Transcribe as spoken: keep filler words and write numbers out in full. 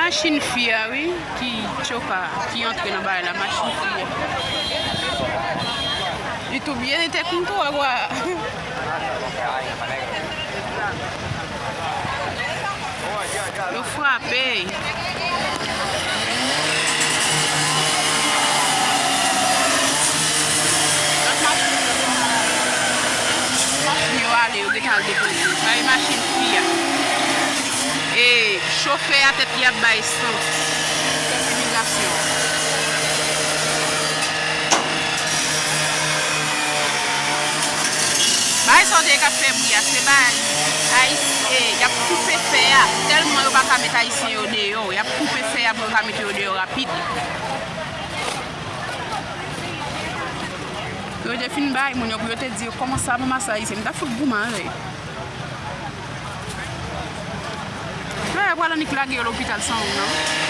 Machin fi a, wi, ki tchoka, ki antre nan bagay la, machin fi a. Li tou byen, li te konn tou, a. Yo frape. Lòt machin yo, machin yo ale, yo gentan al depoze. Sa e machin fi a. E chofè a tèt li ap bay esans. Chèf imigrasyon. Bagay sa w te ye k ap fè bri a, se bagay Ayis-, e, y ap koupe fè a. Tèlman yo pa ka met Ayisyen yo deyò, y ap koupe fè a pou yo ka mete yo deyò rapid. Yo te fin bay moun yo pou yo te di yo kòmanse ap ranmase Ayisyen. M ta fout goumen avè yo. Frè, yo pral annik lage yo lopital san moun nan.